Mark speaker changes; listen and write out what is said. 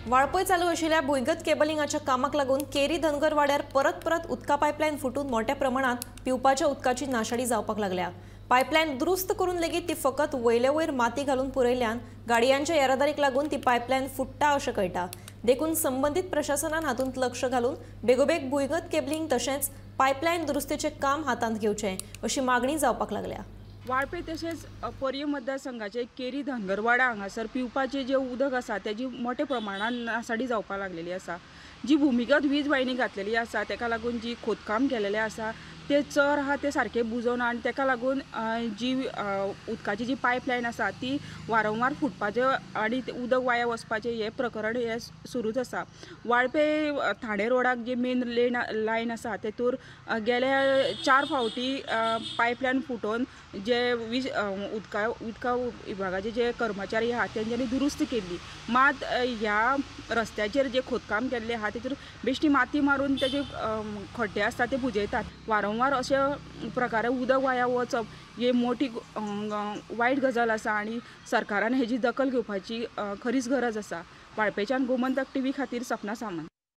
Speaker 1: वाळपय चालू आशिल्ल्या भुंयगत केबलिंगाच्या कामाक लागून केरी धनगरवाड्यार परत परत उदका पायपलायन फुटून मोठ्या प्रमाणात पिवपाच्या उदकाची नाशाडी जावपाक लागल्या। पायपलायन दुरुस्त करून लेगीत ती फकत वयले वयर माती घालून पुरयल्यान गाडयांच्या येरादारीक लागून ती पायपलायन फुट्टा अशें कळटा। देखून संबंदीत प्रशासनान हातूंत लक्ष घालून बेगोबेग भुंयगत केबलिंग तशेंच पायपलायन दुरुस्तीचें काम हातांत घेवचें अशी मागणी जावपाक लागल्या।
Speaker 2: वाळपे तशेंच पर्ये मतदारसंघाचे केरी धनगरवाडा हांगासर पिवपाचें जें उदक आसा तेजी मोठ्या प्रमाणान नासाडी जावपाक लागलेली आसा। जी भुमिगत वीज वाहिनी घातलेली आसा तेका लागून जी खोदकाम केलेलें आसा ते चर आहा ते सारके बुजोवन आनी तेका लागून जी उदकाची जी पायपलायन आसा ती वारंवार फुटपाचें आनी उदक वाया वचपाचें हें प्रकरण हें सुरूच आसा। वाळपे ठाणे रोडाक जी मेन लायन आसा तेतूर गेल्या 4 फावटी पायपलायन फुटोवन जे वीज उदका उदका विभागाचे जे कर्मचारी आहा तेंच्यांनी दुरुस्त केल्ली, मात ह्या रस्त्याचेर जे खोदकाम केल्लें आहा तेचेर बेश्टी माती मारून तेजे खड्डे आसता ते बुजयतात। वारंवार अशे प्रकारे उदक वाया वचप ही मोठी वायट गजाल आसा आनी सरकारान हेजी दखल घेवपाची खरीच गरज आसा। वाळपेच्यान गोमंतक टीव्ही खातीर सपना सामंत।